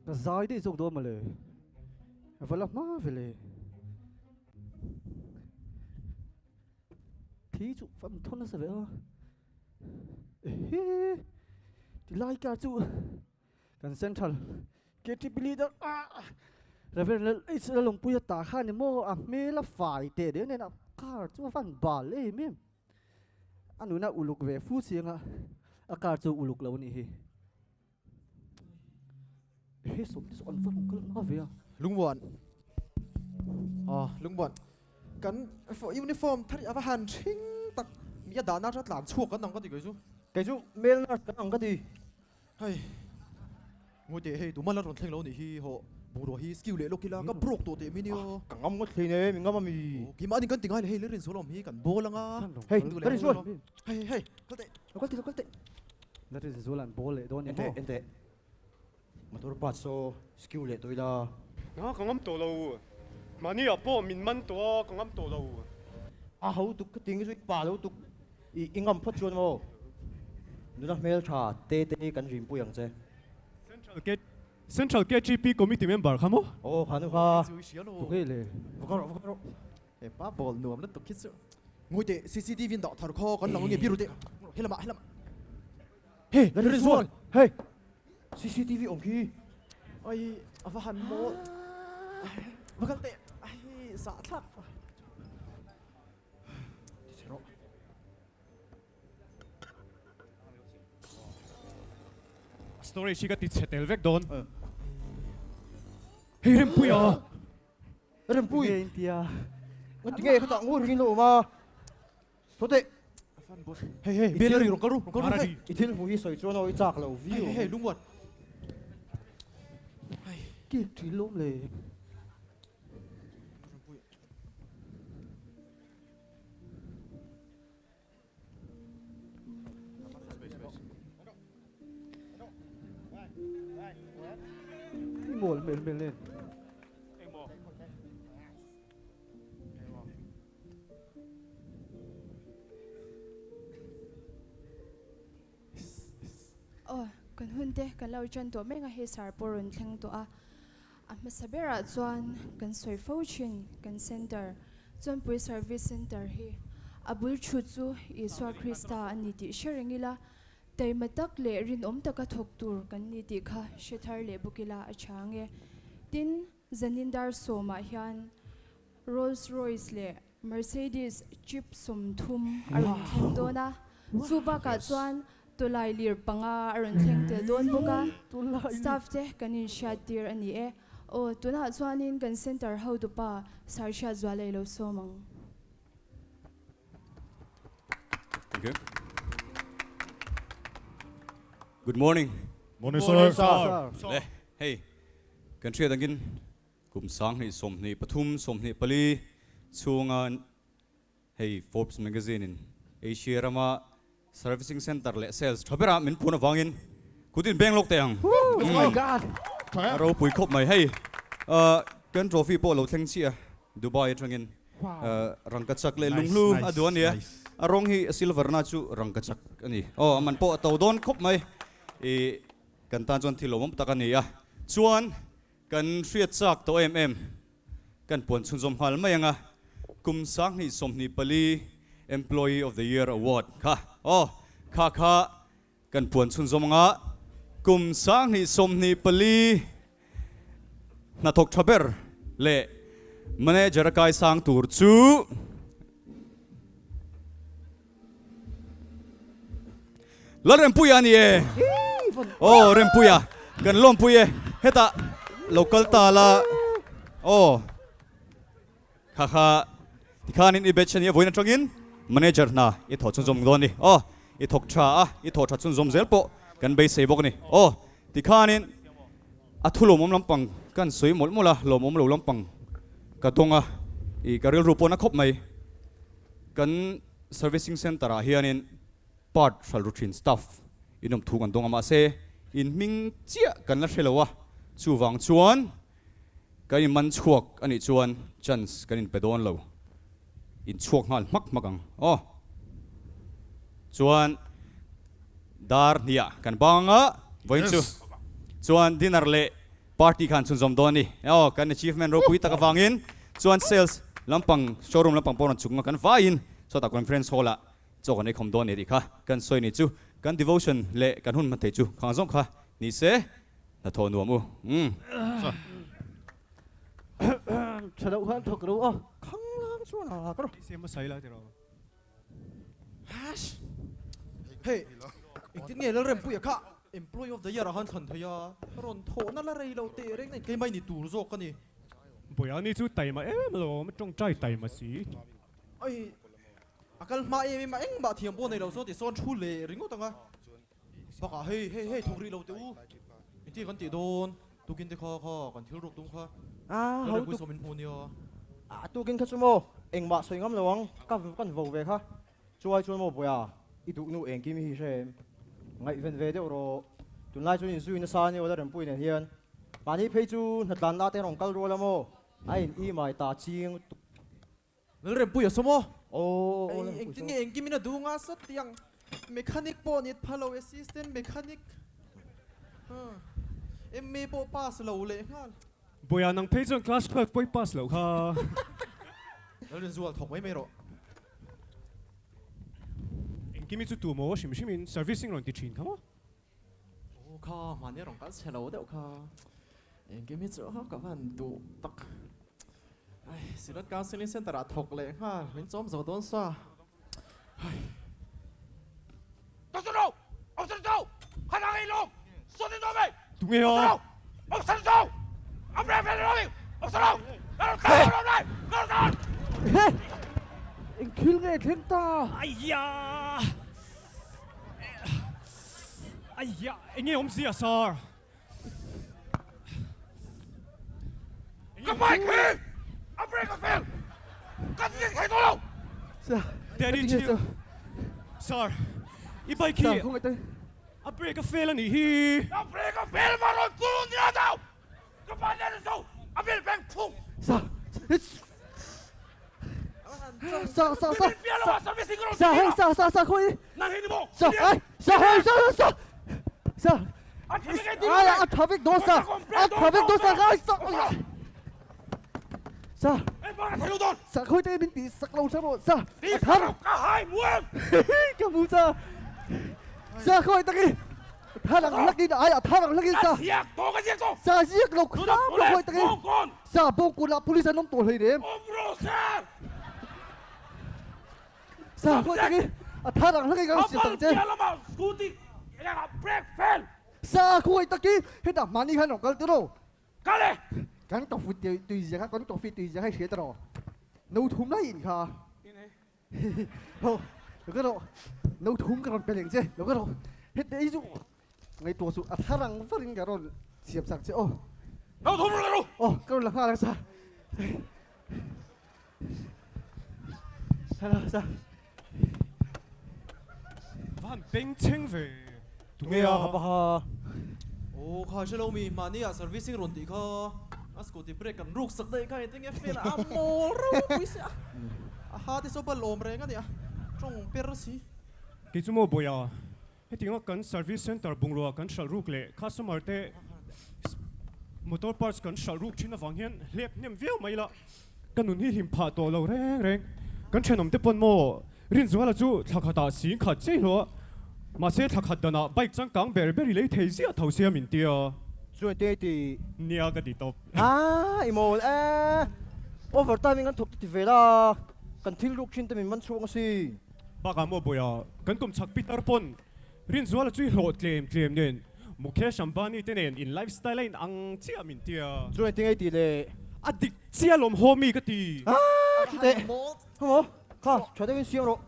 Ka zai daih zawk dawn mawle. A va la hma ve le. Thi chu fan thawn nasa ve a. Ehe. Ti lai kar chu kan central KTP leader ah Reverend Lal H Lalawmpuia ta kha ni maw a hmel a fai teh deuh nen a car chu a van bal em em. A nuna uluk ve fu chiang a, a car chu uluk lo anih hi. Ehe sawm te chu an va rawn kal hma ve a. Lungmuan ah Lungmuan kan uniform thar hi a va han hring tak mi a dahna atanga tlan chhuak kan ang ka ti kei chu. Kei chu male nurse kan ang ka ti. Hei Ngawite hei tuma la rawn thleng lo nih hi hawh bungrua hi skill leh lawk ila ka broke tawh teh min io. Ka ngam ngawt thleng e, mi ngam a mi. Keimah anih kan ti ngai le hei le rinsual awm hi kan bawl anga. Hei ka rinsual. Hei hei kal teh. Lo kal teh lo kal teh. La rinsual an bawl leh dawn ni maw. Enteh enteh motor parts saw skill leh tawh ila. Na ka ngam tawh lo. Mahni ah pawh min man tawh a ka ngam tawh lo. A ho tuk ka ting chu i pa lo tuk. I ngam phawt chuan maw? Nula hmeltha te te kan rinpui ang che. Central KGP Committee member kha maw? Aw kha nu kha. Tuke le. Va kal rawh va kal rawh. He pa ball nuam lutuk khi chu. Ngawi teh CCTV in dah thar khaw kan lang ange biru teh. Helamah helamah. Hey Lalrinzual! Hey! CCTV awm khi. Ai a va han maw. Va kal teh. Ai zahthlak. Storage hi ka ti chhe tel vek dawn. Hei Rempuia! Rempui! Nge intia? Ngati nge khatah ngur ringin lo awm a? Thaw teh! Hei hei, Bella ri rawn kal ru, rawn kal ru hei. I thil hmuh hi sawi chuan aw i chak lo viau. Hei hei, lungmuan. Kik ṭhin lawm le. Mawl hmel hmel nen. Aw, kan hun te kan lo ṭan tawh mek a, hei sar pawh rawn thleng tawh a. A hmasa berah chuan kan sawi fo thin kan center, Chawnpui Service Centre hi a bul thu chu Isua Krista a ni tih hre reng ila, taima tak leh rinawm taka thawk tur kan ni tih kha hre thar leh bawk ila a tha ang e. Tin, Zanindar sawmah hian Rolls Royce leh Mercedes Jeep 30 a rawn thleng dawn a, chu bakah chuan tawlai lir panga a rawn thleng tel dawn bawk a, staff te kan inhriat tir a ni e. Aw, tunah chuanin kan centre hotupa Sir Hriatzuala i lo sawm ang. Thank you. Good morning. Morning sir. Le, hei, kan hriat angin Kum 2023, 24 chhunga hei Forbes magazine in Asia rama servicing center leh sales tha bera min phun avangin kut in beng lawk teh ang. A ropui khawp mai. Hei kan trophy pawh lo thleng chiah a, Dubai atangin rangkachak leh lunghlu a duh a nia. A rawng hi silver na chu rangkachak a ni. Aw a man pawh a to dawn khawp mai. I kan tan chuan thil lawmawm tak a ni a. Chuan Kan hriat chak tawh em em, kan puan chhunzawm nghal mai ang a, kum 2024 Employee of the Year Award kha aw, kha kha kan puan chhunzawm ang a, kum 2024 hnathawk tha ber leh Manager a kaisang tur chu Lalrempuia a ni e. Aw Rempuia, kan lawmpui e. Hetah lo kal ta la. Aw. Kha kha tikhanin i batch a nia vawiin atangin manager hna i thawh chhunzawm dawn a ni. Aw, i thawk tha a, i thawh tha chhunzawm zel pawh kan beisei bawk a ni. Aw, tikhanin a thu lawmawm lampang kan sawi mawlh mawlh a, lawmawm lo lampang ka dawng a, i ka rilru pawh na khawp mai. Kan servicing centre ah hianin part hral ru thin staff in awm thu kan dawng a mahse in hming chiah kan la hre lo a, chuvang chuan kan in man chhuak a nih chuan chance kan in pe dawn lo, in chhuak nghal hmak hmak ang aw. Chuan Dar hniah kan bang a, vawiin chu chuan dinner leh party khan chhunzawm dawn a ni. Aw, kan achievement ropui tak avangin chuan sales lampang, showroom lampang pawh rawn chhuk ang a, kan vaiin chawtah conference hall ah chaw kan ei khawm dawn a ni tih kha kan sawi ni chu. Kan devotion leh kan hun hman theih chu khang zawng kha ni se, hnathawh nuam u. Umm. Tha loh khan thawk ro a. Khanglang chuan a ka rawh. Siam a sawi la tiraw. Hash. Hei, engtin nge Lalrempuia kha Employee of the Year ah khan thlan thei a, rawn thawhna la rei lo teh reng na in keimah ni tur zawk ka ni. Boyani chu taima em alawm, tawngtai taima si. Ai, a kal hma em em a, engmah thiam pawh nei lo saw ti sawn thu leh ringawt ang a. Bakah hei, hei, hei thawk rih lo teh u, engtin kan tih dawn, tukin te kha kha kan thil ruk tum kha, Lalrempuia saw min hmu nia. A tukin kha chu maw, engmah sawi ngam lo ang, ka kan vo ve kha. Chuai chuan maw Bawiha, i duh nu engkim hi hre em? Ngaihven ve deuh rawh. Tunlai chuan inzui nasa a ni aw Lalrempuia nen hian. Mahni phei chu hnatlan la te rawn kal rual a maw, a in i mai ta ching tuk. Lalrempuia saw maw? Aw, aw, Ei, engtin nge engkim in a duh nga sat tih ang. Mechanic pawh nit pha lo, assistant mechanic. Huh. MA pawh pass lo leh nghal. Bawiha nang phei chuan class 12 pawh i pass loh kha. Lalrinzual thawk mai mai rawh. Engkim hi chu tu maw hrim hrim in servicing rawn ti thin kha maw? Aw kha mahni rawn kal chhe lo deuh kha engkim hi chu ka van duh tak. Ai Synod Counselling Centre ah thawk leh nghal min chawm zo dawn sa. Ai. Tunge aw? Eng thil nge thleng ta? Aiya! Aiya! Enge awmzia sir? Ka bike hi a brake a fail! Ka ti thei tawh lo! Daddy chill. Sir, i bike hi a brake a fail a nih hi. A brake a fail va rawn kul nia deuh! Ka pa nen a zo a bel beng phung. Sa sa sa sa sa hei sa sa sa khawi sa ai sa hei sa sa sa sa ai a tha vek dawn sa a tha vek dawn sa ai sa sa sa khawi te min ti sak lo sa maw sa a tha ka mu sa sa khawi taki Tha lang hlakin ai a tha lang hlakin sa sa ziak lo kham lo hawi takin sa bawngkawn ah police an awm tawh hlei nem sa hawi takin a tha lang hlakin ka lo siam tak che sa khawi takin hetah mahni khan rawn kal tawh ro kan coffee tui zia kha kan coffee tui zia kha i hria tawh ro no thum lai in kha. Ho, lo ka rawh. No thum ka rawn pe leng che, lo ka rawh. Het ei chu ngaihtuah suh, a thar ang varin ka rawn siam sak che aw. No thum rawn la ru. Aw, ka rawn la nghal ang sa. Hello, sa. Van bengchheng ve. Tunge a? Habaha. Aw kha hre lo mi, mahni ah servicing rawn tih kha a scooty brake kan ruk sak daih kha engtin nge fail a mawl ropui si a, a ha te saw bal awm reng a nia, tawng per si. Kei chu maw Bawiha, hetianga kan service centre bungrua kan hralh ruk leh customer te motor parts kan hralh ruk thin avang hian hlep hnem viau mai ila, ka nun hi hlim phah tawh lo reng reng. Kan thenawm te pawn maw Rinzuala chu thla khatah sing khat chei hlawh a, mahse thla khat danah bike changkang ber ber i lei thei ziah tho sia min ti a. Chuan te ti. Nia ka ti tawp. Haa i mawl e, over time in kan thawk te ti ve la, kan thil ruk thin te min man chhuak a si. Bakah maw Bawiha, kan kum chhak Peter pawn Rinzuala chu i hlawh tlem tlem nen Mukesh Ambani te nen in lifestyle a in ang chiah min ti a. Chuan engtin ngei ti le? A dik chiah lawm homie ka ti. Haa chuteh, hamaw kha tha deuhin siam rawh.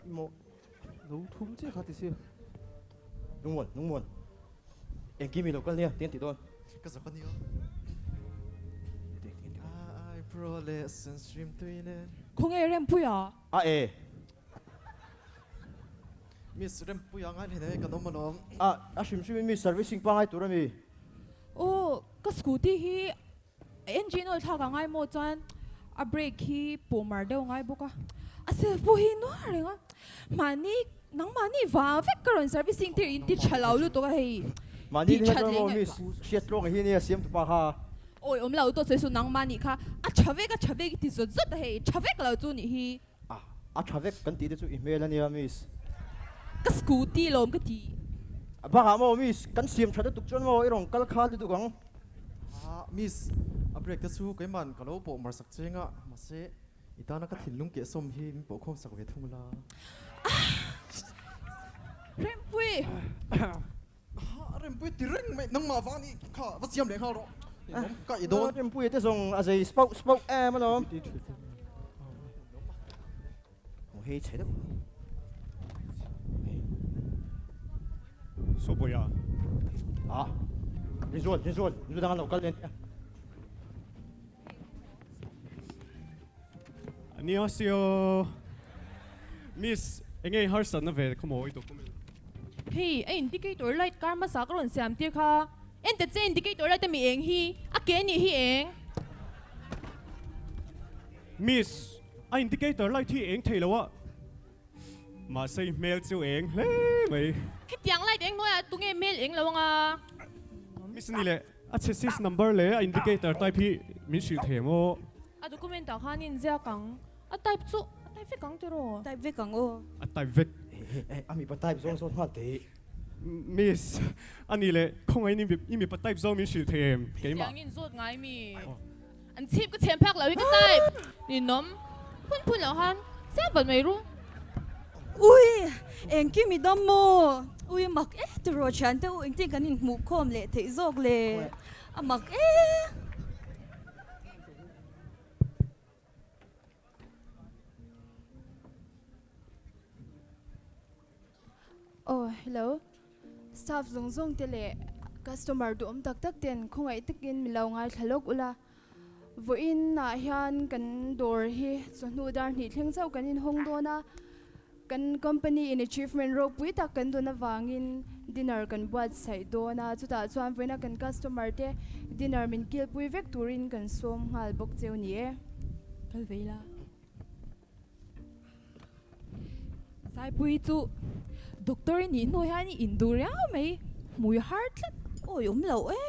Maw lo thum chiah kha ti si. Lungmuan, Lungmuan. Engkim i lo kal nia, ti an ti dawn. Ka zak a nia. Ai bro leh sunstream tui nen. Khawnge Rempuia? A e. Miss Rempuia ngai hle hle kan awm alawm. A, a hrim hrim in miss servicing pangai tur a mi. Aw, ka scooty hi a engine oil thlak a ngai maw chuan a brake hi pawh mar deuh a ngai bawk a, a self pawh hi nuar reng a. Mahni nangmahni vang vek ka rawn servicing tir in ti tha lo lutuk a hei. Mahni Tih ni that chuan leh maw miss ngaihtuah. hriat tluang hi nia siam tupa kha. Awi awm lo tawh sawi suh nangmah nih kha a tha vek a tha vek i ti zawt zawt a hei tha vek lo chu nih hi. A a tha vek kan tih te chu i hmel a nia miss. Ka scooty lawm ka ti. A bakah maw miss kan siam tha lutuk chuan maw i rawn kal kha lutuk ang. A miss a break te chu keiman ka lo pawh mar sak cheng a mahse I tana ka thinlung keh sawm hi min pawh khawm sak ve thung la. Rempui! Ha, Rempui ti reng mai, nangmah vang i kha va siam leh nghal rawh. Ninawm ka i dawn. Rempuia te zawng a zei spauh spauh em alawm. Hei chhe deuh. Sawbuaia. Ah, Rinzual, Rinzual, nu dang an lo kal leh ania. Annyeonghaseyo. Miss, enge i harsatna ve khaw maw i document? Hei, a indicator light kar hmasa ka rawn siam tir kha. En ta che indicator light a mi eng hi, a ke nih hi eng. Miss, a indicator light hi eng thei lo a, mahse i hmel chu eng hle mai. Hetiang light eng hnuaiah tunge hmel eng lo anga? Miss ni leh. A chassis number leh a indicator type hi min hrilh thei ang aw. A document ah khan inziak ang. A type chu a type vek ang tiraw? Type vek ang aw. A type vek. A mipa type zawng zawng nghal teh. Miss, a ni leh khawngaih in i mipa type zawng min hrilh thei em keimah? Hetiang in zawt ngai mi? An chhip ka chhem phak lo hi ka type. Ninawm phun phun loh khan chiang vat mai ru. Ui, engkim i dam maw? Ui, mak e tiraw thiante u, engtin kan inhmuh khawm leh theih zawk le? A mak e. Aw hello, staff zawng zawng te leh customer duhawm tak tak ten khawngaih takin min lo ngaithla lawk ula, vawiin ah hian kan dawr hi chawhnu dar hnih thleng chauh kan inhawng dawn a, kan company in achievement ropui tak kan dawn avangin dinner kan buatsaih dawn a, chutah chuan vawiina kan customer te dinner min kilpui vek turin kan sawm nghal bawk cheu ni e. Kal ve ila. Saipui chu doctor i nih hnu hian i induh riau mai, hmui har tlat. Awi awm loh e.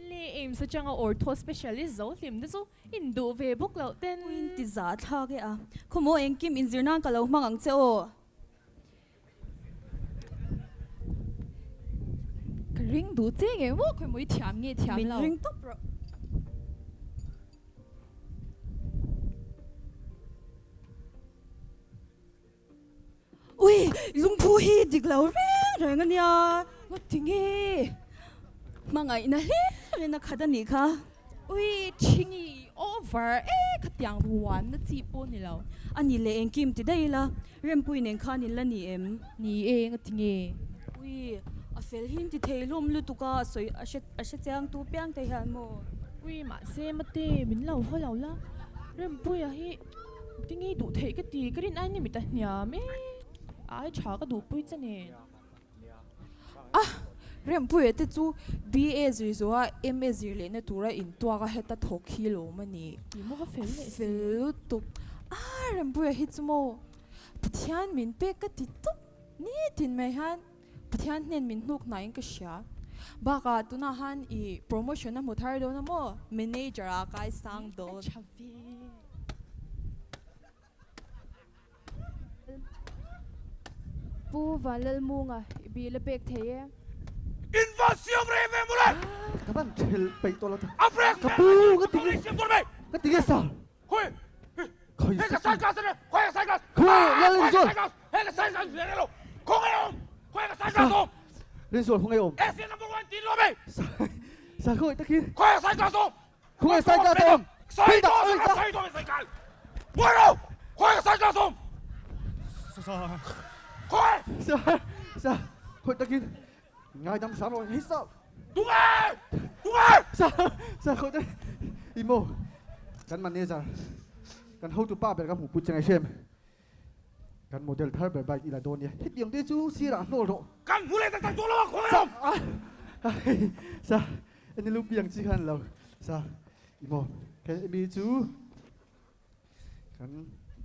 Le AIMS atanga ortho specialist zo hlim te chu induh ve bawk loh ten. Ui in ti za thlak e a. Khawmaw engkim inzir nan ka lo hmang ang che aw. Ka ring duh che nge maw khawi maw i thiam nge thiam lo. Min ring tawp rawh. Ui, lungphu hi dik lo reng reng a nia. Ngawt nge? Hmangaihna hlir in a khat a nih kha. Ui, thingi over e, khatiang ruanna chi pawh ni lo. A ni leh engkim ti daih ila, Rempui nen khan in la ni em? Ni e, ngati nge? Ui, a fel hi ti thei hlawm lutuk a, a sawi a hre a hre chiang tu piang te hian maw? Ui, mahse mate min lo haw lo la, Rempuia hi tinge duh theih ka ti, ka rin ai ni mit a hniam e, a ai tha ka duhpui che nen. A, Rempuia te chu BA zir zawha MA zir lehna tura intuak a heta thawk hi lawm a ni. Ti maw ka fel leh si. Fel lutuk. A, Rempuia hi chu maw Pathian min pek ka ti tawp nitin mai hian Pathian hnen min hnuk hnaiin ka hria. Bakah tunah han i promotion a hmu thar dawn a maw manager ah kai sang dawn. Tha ve. Pu Vanlalmunga i bil a pek thei e. In va siam reh ve mawle! Ka van thel peih tawh lo ta. A break Ka pu ka ti nge siam dawn mai. Ka ti nge sir. Khawi Khawi Hei ka sign class ania khawi ka sign class. Khawi Lalrinzual. Hei ka sign class ve reng lo. Khawngaih awm. Khawi ka sign class awm. Rinzual khawngaih awm. Asia number 1 tin lo mai. Sir khawngaih takin. Khawi ka sign class awm. Khawngaih sai ta tawng. Sai ta sai ta sai kal. Moro! Khawngaih sai ta tawng. Khawngaih. Sa sa khawngaih takin ngai dam sam rawh hei sa. Tunge! Tunge! Sa sa khawngaih takin imo kan manager kan hotu pa ber ka hmu put chengai hrem. Kan model thar ber bike ila dawn nia. Hetiang te chu sirah hnawl rawh. Kan hmu leh tak tak tawh lo a khawngaih awm. Sa eni lu piang chi khan lo sa imo he mi chu kan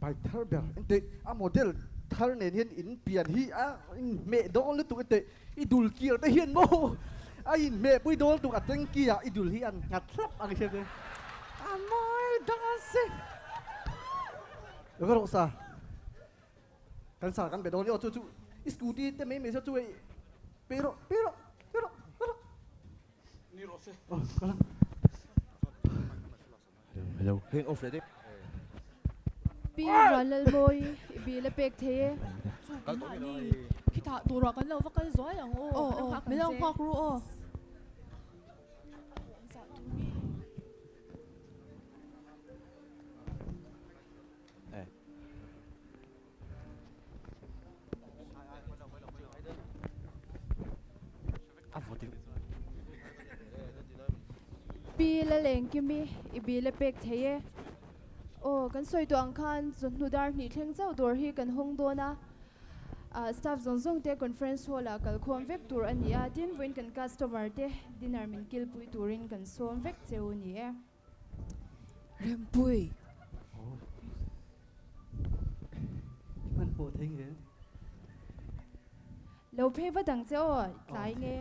bike thar ber ente a model. thar nen hian in pian hi a inhmeh dawn lutuk e teh i dul kir te hian maw a inhmeh pui dawn lutuk a tanky ah i dul hi an nghat hlap ang hriat e a mawi dang se ka rawh sa kan sa kan be dawn i aw chu chu i scooty te mai mai saw chu hei pe rawh pe rawh pe rawh pe rawh ni rawh se aw ka lang Hello, heng off leh daih. Pi Vanlalmawi i bil a pek thei e. Chu kan ni khitah turah kan lo va kal zuai ang aw. Aw aw, min lo nghak ru aw. Pi Lalengkimi i bil a pek thei e. Aw, kan sawi tawh ang khan chawhnu dar hnih thleng chauh dawr hi kan hawng dawn a. Staff zawng zawng te conference hall ah kal khawm vek tur a ni a, tin vawiin kan customer te dinner min kilpui turin kan sawm vek cheu ni e. Rempui. I hmanhmawh thei nge? Lo phei va dang che aw, tlai nge?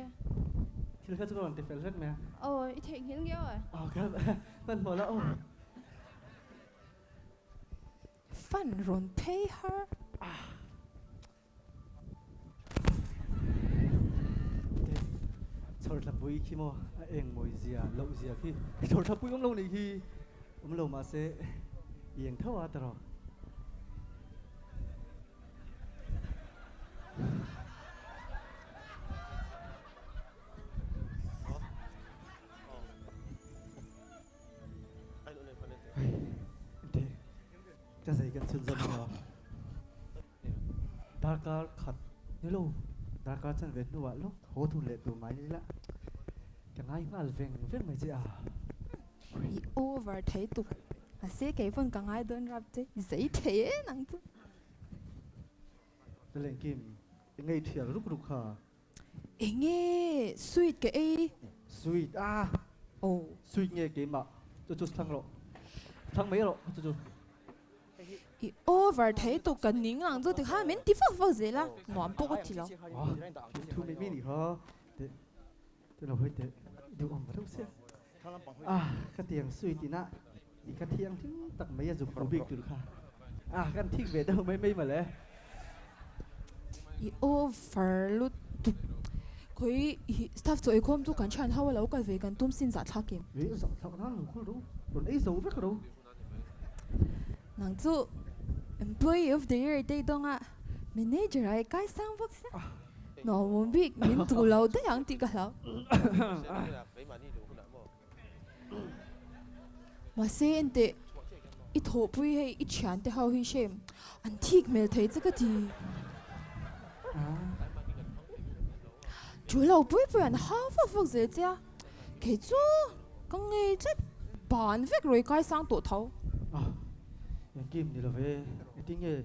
Thil kha chu ka rawn ti fel hlek mai a. Aw, i theihnghilh nge aw? Aw, ka hmanhmawh la aw. Fan rawn phei har. Chhawrthlapui khi maw a eng mawi zia loh zia khi chhawrthlapui awm lo nih khi awm lo mahse i eng tho a tawrh. Ka zei kan chhunzawm emaw. Darkar khat ni lo, darkar chanve hnuah lawk haw thun leh tur mai ni la, ka ngai nghal veng veng mai che a. I over thei tuk, mahse kei pawn ka ngai dawn rap che, i zei thei e nang chu. Lalengkim, i ngei thial ruk ruk kha. Enge sweet ka ei? Sweet a? Aw. Sweet nge keimah? Chu chu thlang rawh. Thlang mai rawh chu chu. I over thei tuk ka ning ang chu tikhan min ti vak vak zel a, nuam pawh ka ti lo. Thu mai mai ni kha. Teh teh lo hawi teh i duh awm reuh sia. Ah ka tiang sweet ina i ka thianghlim tak mai a zuk hmu bik tur kha. Ah kan thik ve deuh mai mai mawle. I over lutuk. Khawi i staff chaw eikhawm chu kan thian ho a lo kal ve kan tum sin zahthlak em? Ei zahthlak nan lo khawl ro. Rawn ei zo vek ro. Nang chu Employee of the Year te dawng a, Manager ah i kai sang vak sia. Nuam bik min duh lo daih ang tih ka hlau. Mahse enteh i thawhpui hei i thiante ho hi hrem an thik hmel thei che ka ti. Thu lo pui pui an hau vak vak zel che a, kei chu ka ngei tlat ban vek rawi kai sang tawh tho. Ah, engkim ni lo ve, engtin nge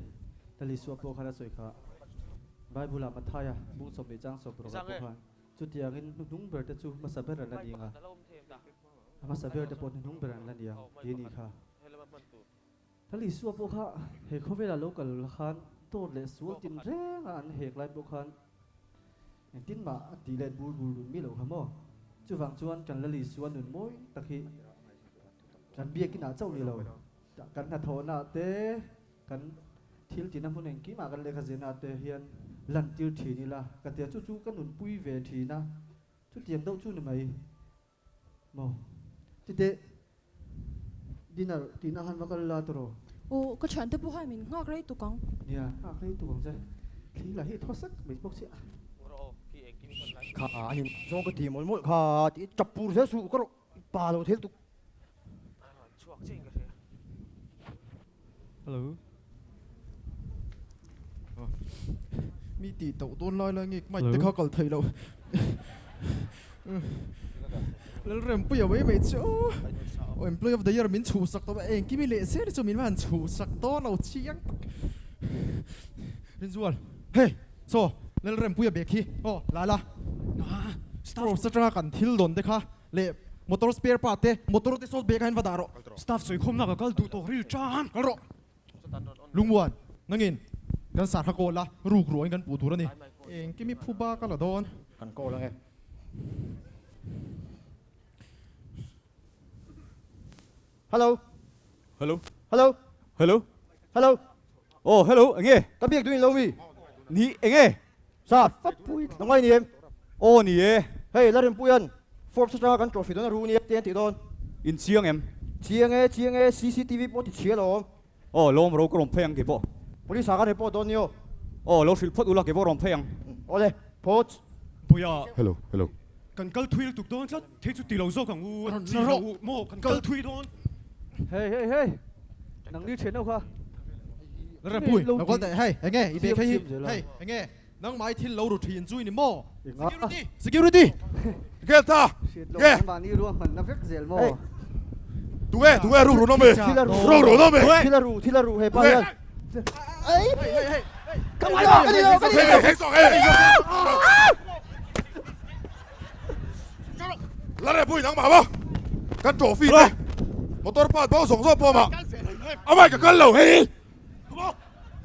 Lalisua pawh khan a sawi kha? Bible ah Mathaia bung 20 chang 16 ah pawh khan Chutiangin hnuhnung ber te chu hmasa ber an la ni ang a, a hmasa ber te pawh hnuhnung ber an la ni ang tih a nih kha. Lal Isua pawh kha he khawvela lo kal khan dawt leh sual tin renga an hek lai pawh khan engtin mah a tih let bur bur dun mi lo kha maw? Chuvang chuan kan Lal Isua nun mawi tak hi kan biakinah chauh ni lo, kan hnathawhnaah te, Kan thil tina hmun engkimah kan lehkha zirna te hian lantir thin ila ka tia chu chu ka nunpui ve thin a, chutiang deuh chu ni mai maw? Chite dinner tihna khan va kal la tawh. Aw, ka thiante pawh khan min nghak rei tuk ang. Nia, nghak rei tuk ang che. Thli lah hi thaw sek mai bawk sia. Kha a him zawng ka ti mawlh mawlh kha tih chap pur zel suh ka rawh pa lo thel tuk. Hello. Mi tih tauh dawn lai lai nge mic te kha kal theih loh. Lalrempuia mai mai chu aw employee of the year min chhuhsak tawh a engkim i leh zel chu min va han chhuhsak dawn lo chiang tak. Rinzual hei saw Lalrempuia bag hi aw la la. Stores atanga kan thil dawn te kha Leh motor spare part te, motor te saw bag ah hian va dah rawh. Staff sawikhawmna ka kal duh tawh ril tan. Kal rawh. Lungmuan, nangin. Kan sarha kawl a, ruk ruahin kan puh tur a ni. Engkim i phu bak a la dawn. Kan kawl ange. Hello. Hello. Hello. Hello. Hello. Oh, hello, enge? Ka biak duhin lo mi? Ni, enge? Sa, nang ni em? Aw ni e. Hei, la Rinpuian, Forbes atanga kan trophy dawn a ru nia te an tih dawn. In chiang em? Chiang e, chiang e, CCTV pawh ti chhia alawm. Aw, lawm ro ka rawn phei ang kei pawh. Police ah kan report dawn nia. Aw, lo hrilh phawt ula kei pawh rawn phei ang. Awle, phawt. Puia. Hello, hello. Kan kal thui lutuk dawn tlat, thei chu ti lo zawk ang u, a chi lo u maw, kan kal thui dawn. Hey, hey, hey, nang ni thian ho kha. Rempui, lo kal teh, hei, enge, i bag hei hi, hei, enge, nangmah i thil lo ru thin chu i ni maw? Security, security! Gelta, ge. Mahni ruahmanna vek zel maw? Tunge, tunge ru ru nawm e, ru ru nawm e. Thil a ru, thil a ru he pa hian. Hey, hey, hey. Ka ni lo, ka ni lo, ka ni lo. Hei, hei, hei. La re pui nang mah maw kan trophy te motor part bo zawng zawng pawh mah a bike a kal lo hei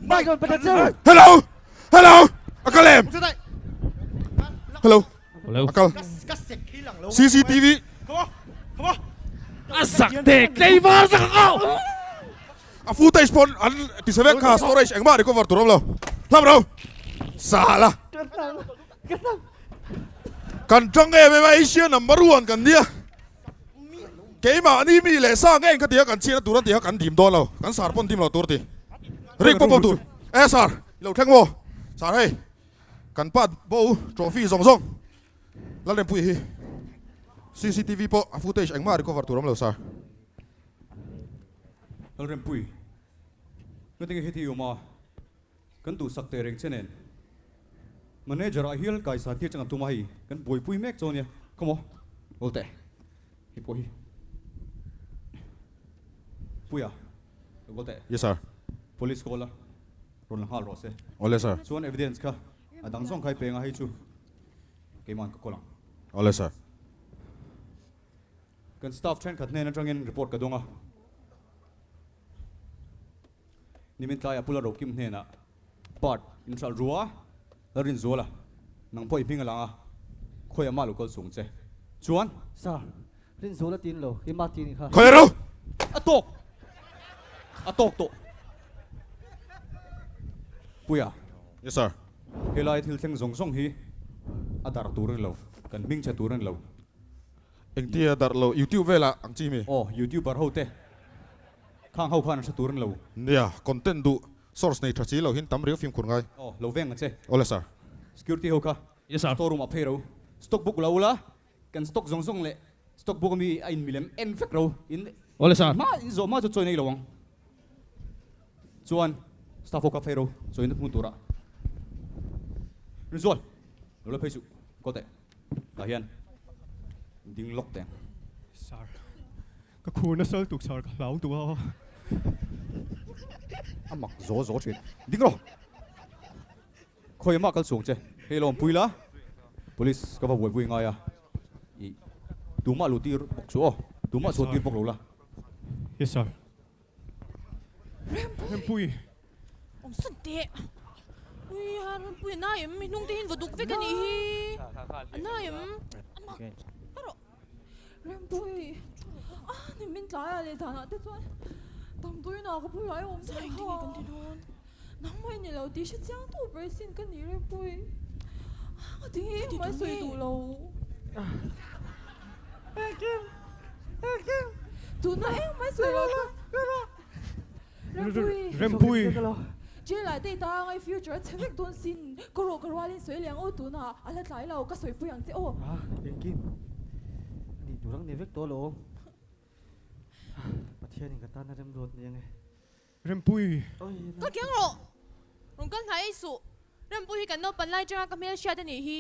Bike on peta cheu hello hello a kal em hello a kal CCTV a sak te tleivar sak ang a footage pawn an ti se vek kha storage engmah recover tur awm lo hlap ro sala Kan tang em em a Asia number one kan nia keimahni mi leh sa ngei ka ti a kan chhiatna tur an ti a kan dim dawn lo kan sar pawn dim lo tur ti rik pawp pawp tur e sar i lo thleng maw sar hei kan pa bo trophy zawng zawng Lalrempuii hi CCTV pawh a footage engmah recover tur awm lo sar. Lalrempuii ngatinge heti i awm a? Kan duhsak teh reng che nen Manager ah hial kaisa tir chang an tum a hei kan buaipui mek chu ania come on awl teh hei pawh hi Puia lo kal teh Yes sir. Police call a rawn la nghal rawh se. Awle sir. Chuan evidence kha a dang zawng kha i peng a hei chu keimah ka call ang. Awle sir. Kan staff thenkhat hnen atangin report ka dawng a. Nimin tlaiah Pula Rokim hnenah part in hralh ru a, Lalrinzuala, nang pawh i hming a lang a, khawiah mah lo kal chung che. Chuan. Sir, Rinzuala tin lo, keimah tin i kha. Khawi ro! A tawk! A tawk tawh. Puia. Yes sir. Helai thil thleng zawng zawng hi a darh tur a ni lo, kan hming chhe tur a ni lo. Engtia darh lo, YouTube velah ang chi mi? Aw, YouTuber ho te. Khang ho khan an hre tur an lo. Nia, content duh source nei tha si lo hin tam riau fimkhur ngai. Aw, lo veng ang che. Awle sir. Security ho kha. Yes sir. Store room ah phei ro. Stock book lo ula, kan stock zawng zawng leh stock book ami a in milem en vek ro. In Awle sir. Hma in zawh hma chu chawi nei lo ang. Chuan staff ho kha phei ro, chawi na hmun turah. Rinzual, lo la phei suh, kaw teh. Tah hian ding lawk teh ang. Sir. Ka khur nasa lutuk sar ka hlau duh a. A mak zaw zaw thin. Ding rawh. Khawi mah kal chhung che. Hei lo awmpui la. Police ka va buaipui ngai a. I tumah luh tir bawk chu aw. Tumah chhuah tir bawk lo la. Yes sir. Rempui. Rempui. Awm sawn teh. Ui a Rempui a nai em? Mi hnung te hian va duk vek a nih hi. A nai em? A mak. Ka rawh. Rempui, a ni min tlai a leh zanah te chuan damdawi na ka bulah i awm zai kha. Nangmah i ni lo tih hre chiang tu ber sin ka ni Rempui. A ti nge engmah i sawi duh lo. Tuna engmah i sawi lo chuan. Rempui. Rempui. Jail ah te i tang a i future a chhe vek dawn sin. Ka rawh ka rualin sawi leh ang aw tunah a la tlai lo ka sawipui ang che aw. A engkim a nih tur ang ni vek tawh alawm. Pathianin ka tan a remruat ni ange. Rempui. Ka keng rawh. Rawn kal hnai ei suh. Rempui hi kan naupan lai atanga ka hmel hriat a nih hi.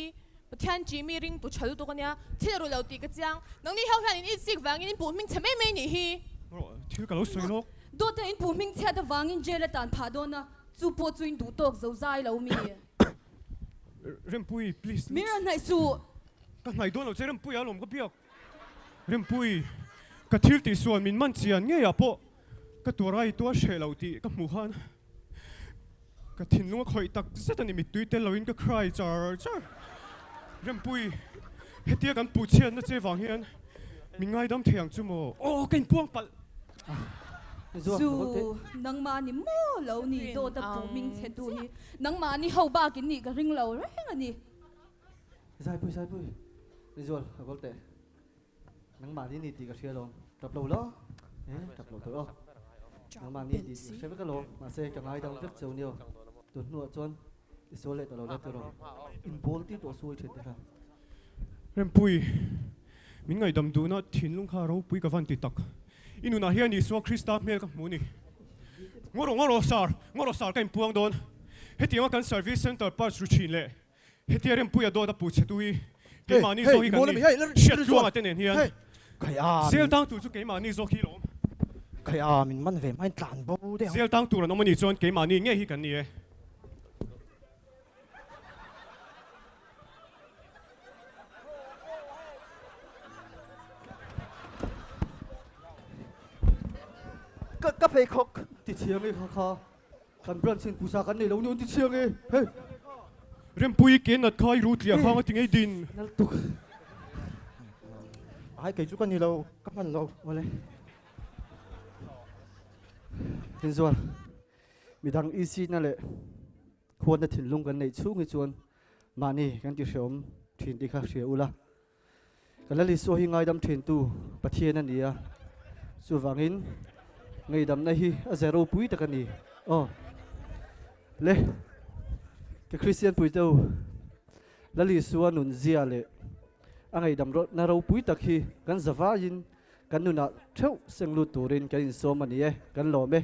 Pathian chi mi ring tu tha lutuk a nia. Thil a ru lo tih ka chiang. Nangni ho hian in itsik vangin in puh hming chhe mai mai nih hi. Rawh, thil ka lo sawi lawk. Dawt a in puh hming chhiat avangin jail a tan phah dawn a, chu pawh chu in duh tawk zo zai lo mi. Rempui, please. Min rawn hnaih suh. Ka hnaih dawn lo che Rempui alawm ka biak. Rempui, ka thil tih sual min man chian ngeiah pawh ka tuar ai tuar hreh lo tih ka hmuh khan. Ka thinlung a khawih tak zet a ni, mittui tel loin ka cry char char. Rempui, hetia kan puh chhiatna che vang hian min ngaidam thei ang chu maw? Aw, ka inpuang palh! Zu, nangmah ni maw lo ni dawt a puh hming che tu hi nangmah ni ho bak in nih ka ring lo reng a ni. Zaipui, Zaipui, Rizual, a kawl teh. Nangmah ni ni tih ka hria alawm, tap lo la, eh tap lo tawh aw. Nangmah ni tih ka hre vek alawm, mahse ka ngaidam vek cheu nia aw. Tun hnuah chuan i sual leh ta lo la tiraw, in bawl tir tawh sual thin te kha. Rempui, min ngaihdam duhna thinlung kha ropui ka van ti tak. I nunah hian Isua Krista hmel ka hmu ni. Ngaw rawh, ngaw rawh sar, ngaw rawh sar ka inpuang dawn. Hetianga kan service centre parts ru thin leh Hetia Rempuia dawt a puh che tu hi keimahni zawk hi kan ni. Hriat tluanga te nen hian zel tang tur chu keimahni zawk hi lawm. Khaia min man ve hmain tlan bo deuh ang. Zel tang tur an awm a nih chuan keimahni ngei hi kan ni e. Ka ka pheikhawk ti thiang i kha kha. Kan branch in pusa kan nei lo ni an ti chiang e. Hei. Rempui ke nat kha i ru tliah khang a ti ngei din. Nal tuk. Ai kei chu ka ni lo, ka hman lo. Awle. Tinzual, midang EC na leh huatna thinlung kan neih chhung hi chuan mahni kan ti hreawm thin tih kha hria ula. Ka Lal Isua hi ngaidam thintu Pathian a ni a, chuvangin ngaidamna hi a ze ropui tak a ni. Aw le, ka Kristian puite u, Lal Isua nunzia leh a ngaidam rawtna ropui tak hi kan zavaiin kan nunah theuh seng lut turin kan insawm a ni e, kan lawm e.